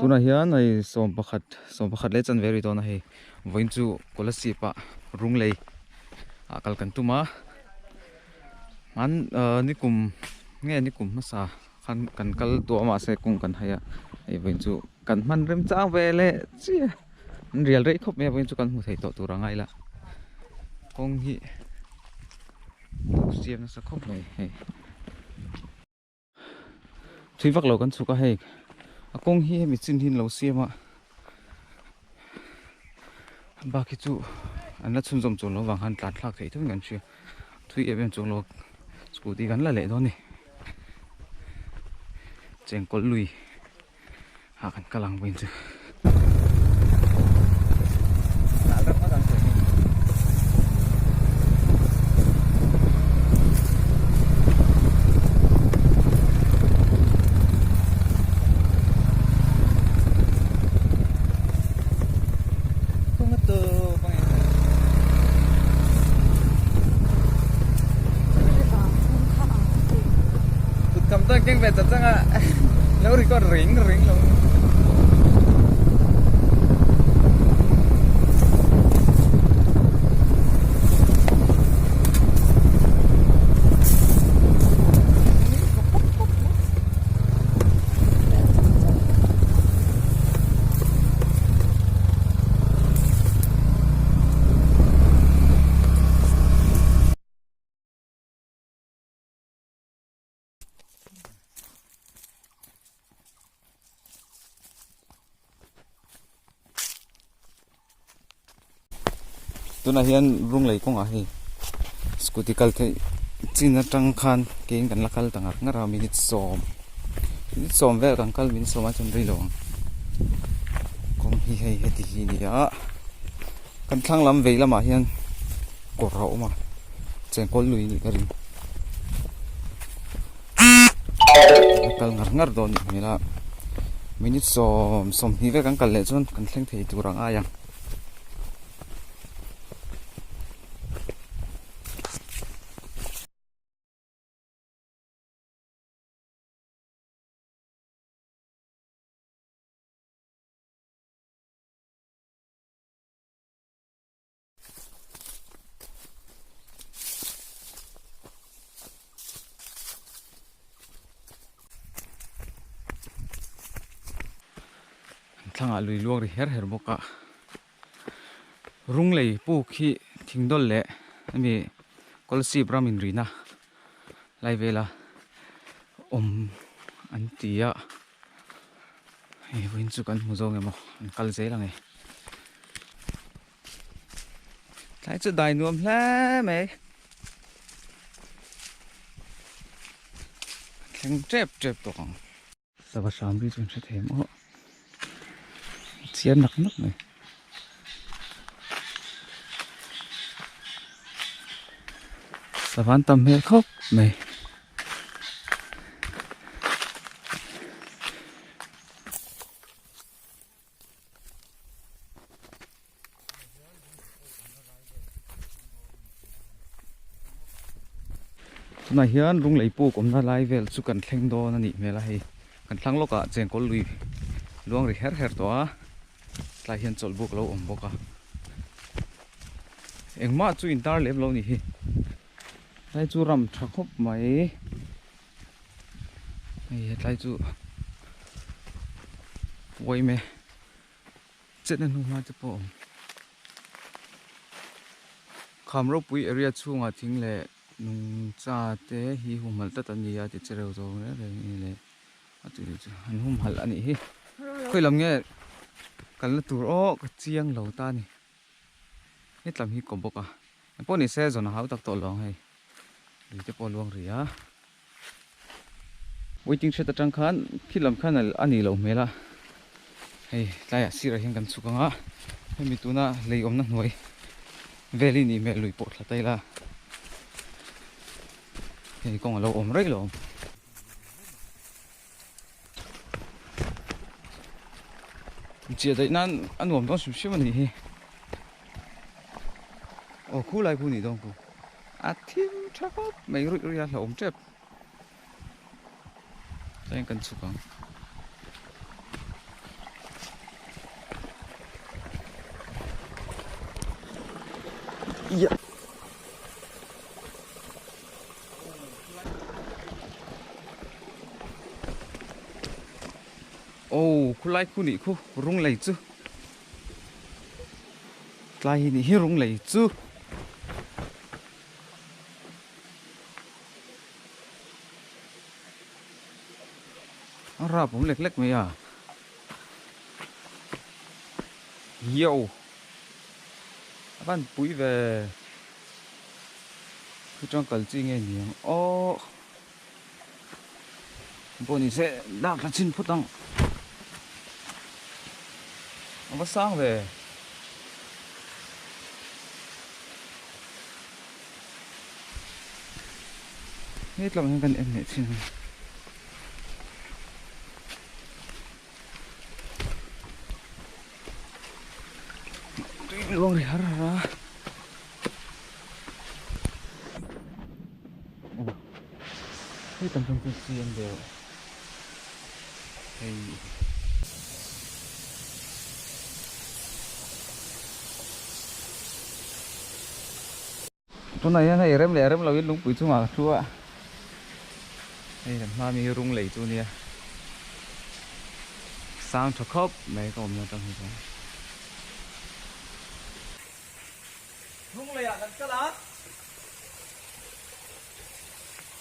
Tunah hian hei sawm pakhat sawm pakhat leh chanve ri dawn a hei vawiin chu Kolasib ah Runglei ah kal kan tum a an ah nikum nge nikum hmasa khan kan kal tawh a mahse kawng kan hai a hei vawiin chu kan hman rem chang ve leh chiah an rial rei khawp mai a vawiin chu kan hmu thei tawh tur a ngai la kawng hi siam nasa khawp mai hei. Thui vak lo kan chhuk a hei a kawng hi hemi chin hi an lo siam a bak hi chu an la chhunzawm chuang lo vang khan tlan thlak theih theuhin kan hria thui em em chuang lo scooty kan la leh dawn a ni chengkawl lui. Ah kan kal ang vawiin chu. Keng ve ta changa lo record ring ring lo. Tunah hian Runglei kawngah hei scooty kal theih chin atang khan kein kan la kal ta ngar ngar a minute sawm minute sawm vel kan kal minute sawm ai chuan rei lo ang kawng hi hei heti hi a ni a kan thlang lam vei lamah hian kawr a awm a chengkawl lui anih ka ring a kal ngar ngar dawn anih hmel a minute sawm sawmhnih vel kan kal leh chuan kan thleng thei tur ang ai ang. Thlangah lui luang ri her her bawk a Runglei puk hi thingdawl leh hemi Kolasib ram inrina lai vela awm an ti a hei vawiin chu kan hmu zawng emaw an kal zel ang e. Tlai chu dai nuam hle mai. Thleng tep tep tawh ang. Sava hram ri chu an hre thei ang aw. Chiar nak nak mai. Sava an tam hmel khawp mai. Tunah hian Runglei puk awmna lai vel chu kan thleng dawn a nih hmel a hei kan thlang lawkah chengkawl lui luang ri her her tawh a tlai hian chawlh buk a lo awm bawk a engmah chu intar lem lo a ni hi tlai chu ram tha khawp mai. Hei hetlai chu uaime chetna hnu hma te pawh a awm kham ropui area chhungah thing leh nungcha te hi humhalh tlat an ni a ti chereu zawng reng reng a ni leh a tih leh chu an humhalh a nih hi khawi lam nge kalna tur aw ka chiang lo ta a ni hetlam hi kaw bawk a engpawh ni se zawn a hau tak tawh lo ang hei lui te pawh a luang rih a. Waiting shed atang khan khi lam khan a nih loh hmel a hei tlaiah sirah hian kan chhuk ang a hemi tuna lei awmna hnuai vel hi nih hmel lui pawh thla ta ila hei kawng a lo awm rei lo ang. Chiah daih nan a nuam dawn hrim hrim a nih hi aw khu lai khu nih dawn khu a thim tha khawp mai ruih ruih a hlauhawm tep chuan kan chhuk ang. Ia. Aw khulai khu nih khu rung lei chu tlai hi nih hi rung lei chu. A rap awm lek lek mai a. Yo. A van pui ve. Thu tang kal chi nge ni ang aw. Pawh ni se dak thla chhin phawt ang. A va sang ve. He tlangah hian kan en leh thin a. Tui luang ri har har a. Hei tam tam chu chi an deuh. Hei. Tunah hian hei rem leh rem loin lungpui chungah ka thu a, hei kan hma mi hi rung lei chu nia sang tha khawp mai ka awmna atang hi chuan. Rung leiah kan kal a,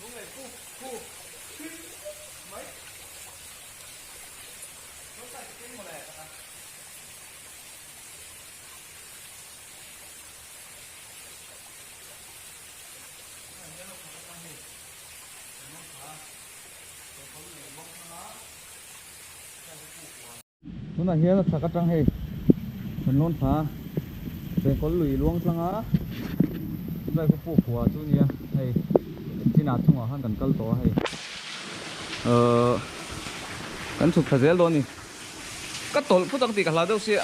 rung lei puk puk thim mai. Tunah hian a chhak atang hei kan lawn thla a, Chengkawl lui luang tlang a, chulai khaw puk hua chu nia hei chinah chungah khan kan kal tawh a hei ahh kan chhuk thla zel dawn a ni ka tawlh phut ang tih ka hlau deuh sia.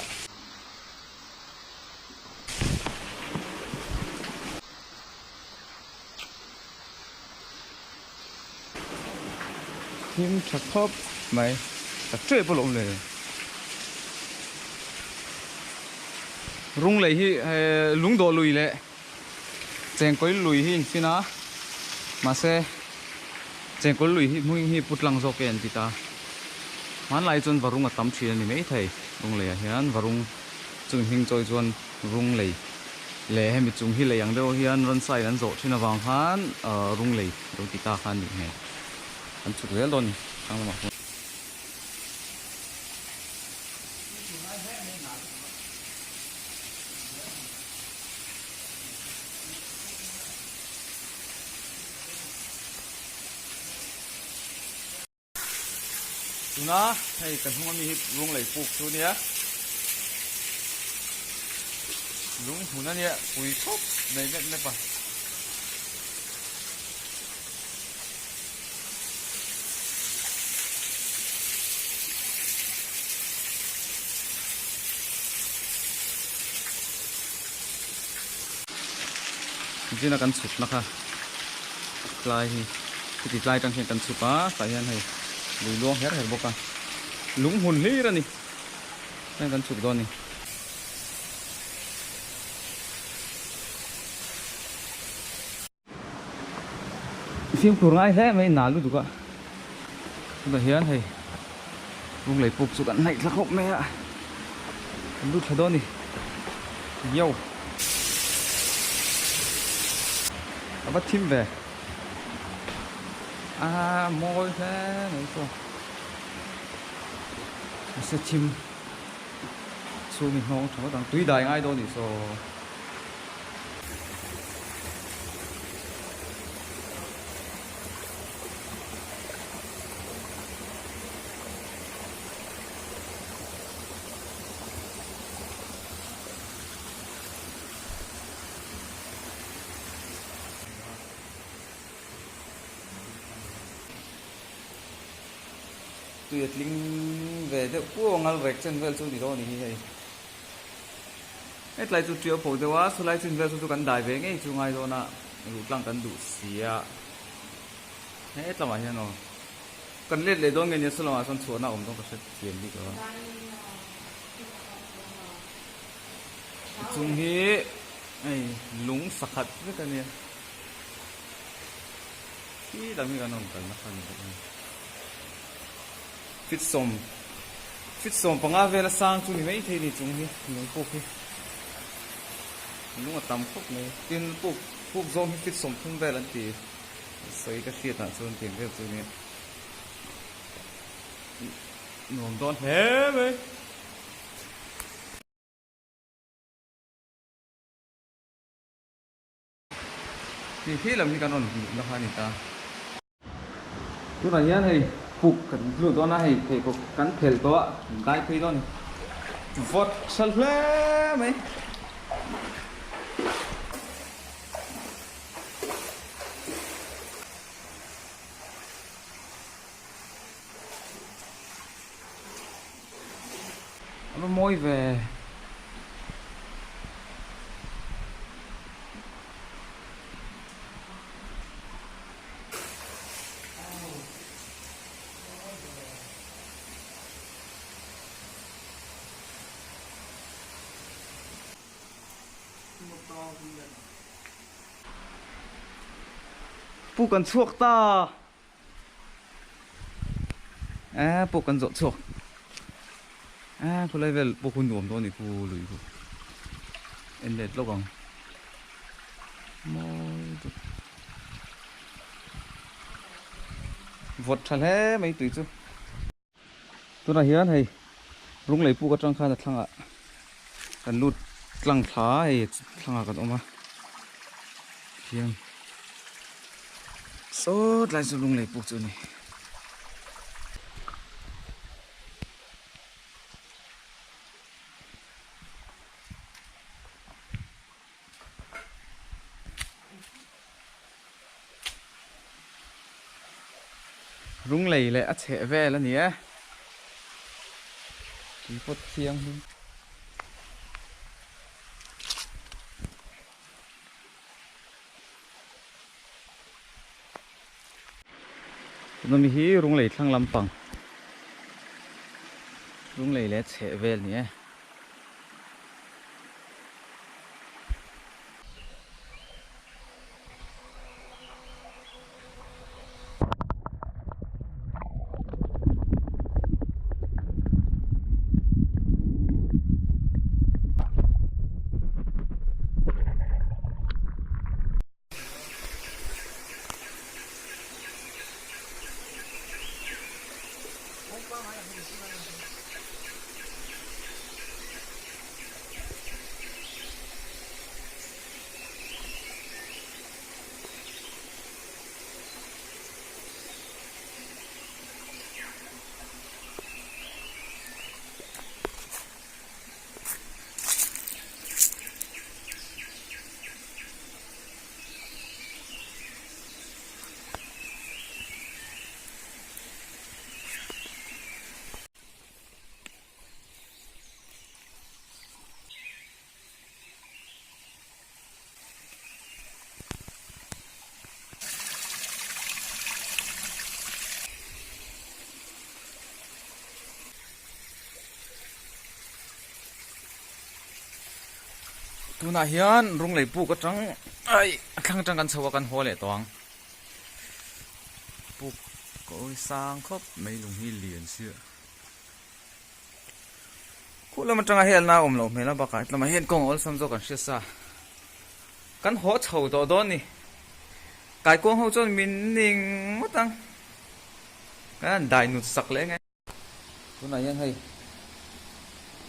Him tha khawp mai tak teuh pawh a awm le. Rung lei hi lungdawh lui leh chengkawi lui hi infin a mahse chengkawi lui hi hming hi putlang zawk e an ti ta. Hmanlai chuan varung a tam thin a ni maithei rung leiah hian varung Chung hming chawi chuan rung lei leh hemi chung hi lei ang deuh hian ransa in an zawh thin avang khan rung lei lo ti ta kha a nih hmel. An chhuk zel dawn a ni hrang lamah khuan. Tuna hei kan hnung ami hi lung lei puk chu ania lung hmun ania pui khawp mai mep mep a. Zina kan chhuk na kha tlai hi chuti tlai atang hian kan chhuk a tah hian hei lui luang her her bawk a lung hmun hlir a ni heng kan chhuk dawn a ni. Fimkhur ngai hle mai nal lutuk a tunah hian hei lunglei puk chu kan hnaih thla khawp mai a kan lut thla dawn a ni yo a va thim ve a mawi hle mai chu mahse thim chhung hi hnawng tha ngawt ang tui dai ngai dawn a nih saw. Tui a tling ve deuh kuau a ngal rek chen vel chu ni dawn a ni hi hei. Hetlai chu ṭiau pho deuh a, chulai chin vel chu chu kan dai ve ngei chu ngai dawn a, ruh tlang kan duh si a, hetlamah hian aw kan let leh dawn nge nia saw lamah sawn chhuahna a awm dawn ka hre thiam bik lo a, chung hi. Hei lung sakhat vek a nia. Khi lam hi kan rawn kalna kha a ni bawk a ni. Fit sawm fit 15 vela sang chu ni maithei ni chung hi lung puk hi lung a tam khawp mai. Tin puk puk zawng hi fit 30 vel an ti sawi ka hriat ah chuan tiang vel chu nia nuam dawn hle mai. Ni khi lam hi kan rawn hmuhna kha a ni ta. Tunah hian hei puk kan lut dawn a, hei pheikhawk kan phelh tawh a, kan dai phei dawn a ni. Vawt hral hle mai. A va mawi ve. Pu kan chhuak ta. Eee pawh kan zawh chhuak eee khawlai vel pawh khu nuam dawn a ni khu lui khu en let lawk ang mawi deuh vawt tha hle mai tui chu tunah hian hei Lunglei puk atang khan a thlangah kan lut tlang thla a hei thlangah kan awm a khian saw tlai chu Lunglei puk chu a ni. Lunglei leh a chheh vel a ni e. Tui pawt thianghlim. Tuna mi hi Lunglei thlang lampang Lunglei leh a chheh vel a ni e. Tunah hian Runglei puk atang ai a thlang atang kan chho a kan haw leh tawh ang. Puk ka awi sang khawp mai lung hi lian sia. Khuh lam atanga helna a awm loh hmel a bakah hetlama hian kawng awlsam zawk an hria sa. Kan haw chho tawh dawn ni. Kaikuang ho chuan min ning ngawt ang. Kan han dai nut sak leh nge. Tunah hian hei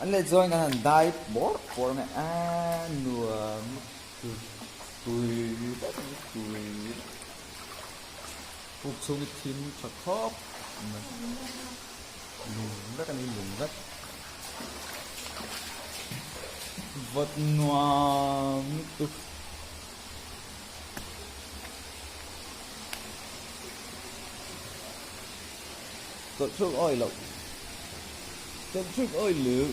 an leh chuan kan han dai bawr bawr nge a nuam tui vek ang tui vek. Puk chhung hi thim tha khawp mai. Lung vek a ni lung vek. Vawt nuam lutuk. Chawlh thluk awi loh. Chawlh thluk awi luh.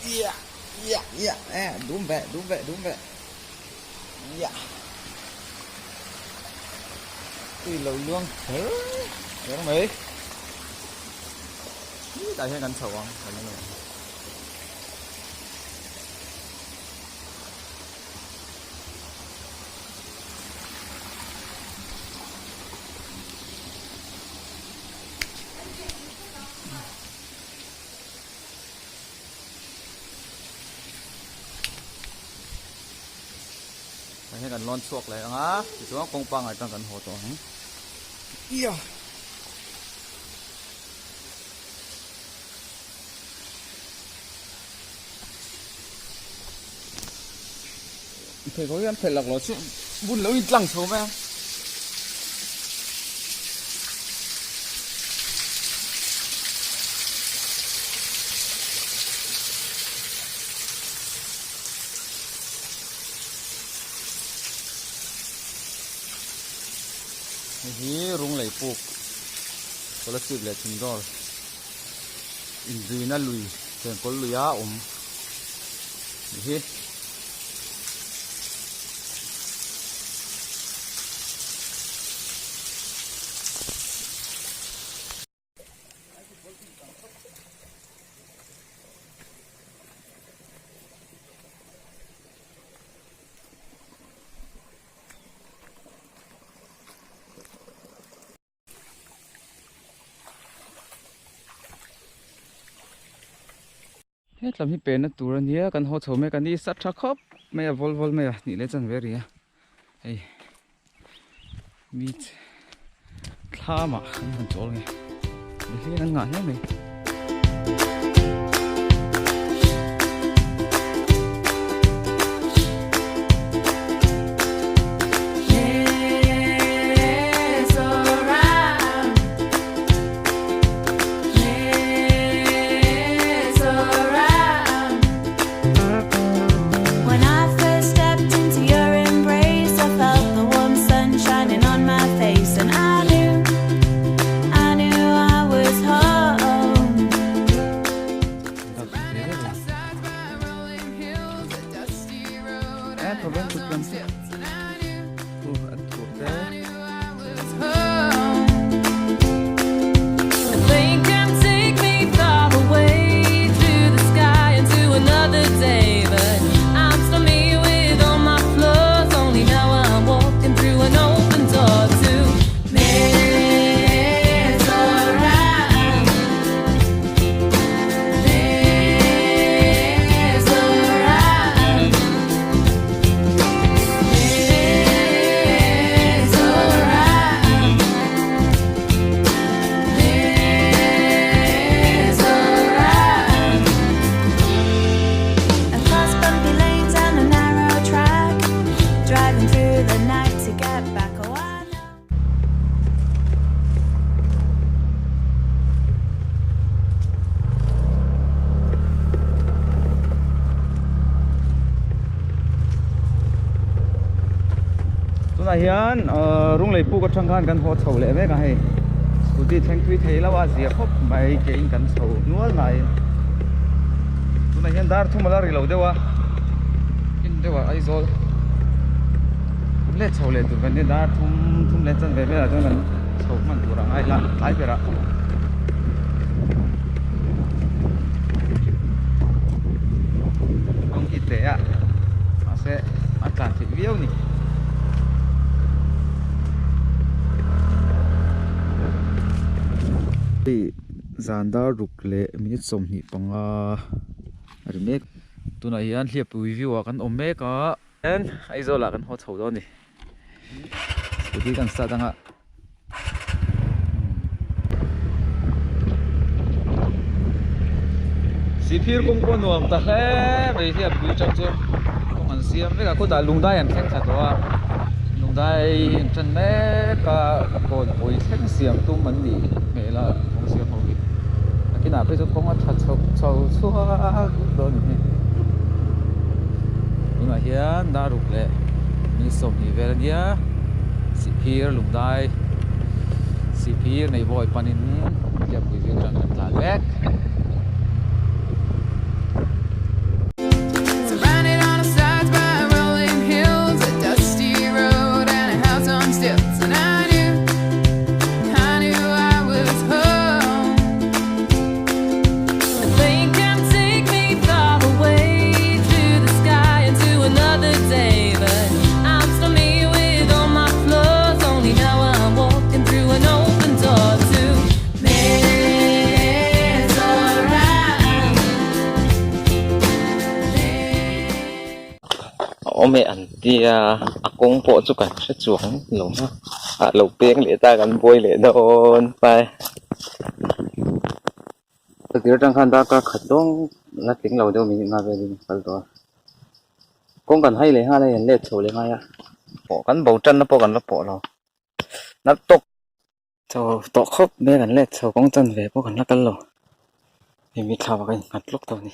Yeah yeah yeah eh dum ve dum ve dum ve. Yeah. Tui lo luang kher kher mai. Tah hian kan chho ang kan en ang. Tah hian kan lawn chhuak leh ang a, tichuan kawng pangngai chuan kan haw tawh ang. Ia! Pheikhawk hi an phelh laklawh chu bun lo in tlang chho mai a. Hei hi Runglei puk Kolasib leh Thingdawr inzuina lui Chengkawl luia awm ni hi. He tlam hi penna tur a nia kan haw chho mek a ni sa tha khawp mai a vawl vawl mai a nih leh chan ve ri a hei mi thlamah an han chawl nge mihring an ngah hle mai. Tunah hian Runglei puk atang khan kan haw chho leh mek a hei scooty thleng thui thei lo a zia khawp mai ke in kan chho nual mai tunah hian dar thum ala ri lo deuh a in deuh ah Aizawl let chho leh tur kan nia dar thum thum leh chanve velah chuan kan chho hman tur a ngai la tlai berah. Kawng hi teh a mahse a tlan theih viau a ni. Hei zan dar ruk leh minute 25 a ri mek. Tunah hian hliappui view ah kan awm mek a. Aizawl ah kan haw chho dawn a ni. Scooty kan start anga. Sihphir kawng pawh nuam ta hle mai hi a pui tang chuan kawng an siam vek a khutah lungdai an thleng thla tawh a lungdai an tan mek a kawnpui thleng siam tum an nih hmel a kawng siam ho hi nakinah phei chuan kawng a tha chho chho chhuak dawn a ni tunah hian daruk leh ni 20 vel a nia Sihphir lungdai Sihphir nei bawi panin hliappui veng atang kan tlan mek. awm e an tia a kawng pawh chu kan hre chuang lo a ah lo peng leh ta kan buai leh dawn pai tir atang khan darkar khat dawng la tling lo deuh minute nga velin a kal tawh a kawng kan hai leh nghal a hei an let chho leh ngai a pawh kan bo tanna pawh kan la pawh lo nalh tawk. Chho tawh khawp mai a kan let chho kawng chan ve pawh kan la kal lo hei mi thla ah ka innghat lawk tawh a ni.